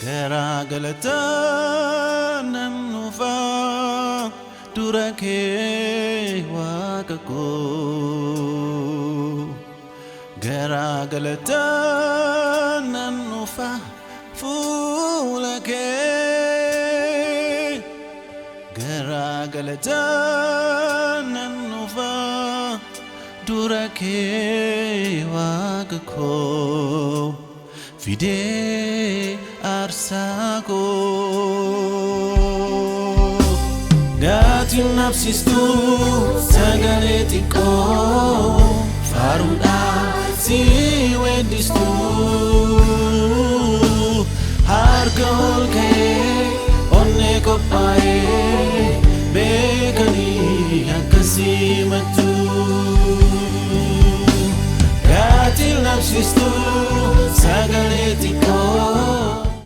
Garaa galataa nan dhufaa dura kee, Waaqa koo. Garaa galataa nan dhufaa fuula kee. Garaa galataa nan dhufaa dura kee, Waaqa koo. Fidee aarsaa koo. Gaatiin nabsistuu sagalee xiqqoo faaruudhaan si weeddistuu, harka ol ka'ee onnee qophaa'ee beekanii akkasii mattuu. Gaatiin nabsistuu sagalee xiqqoo.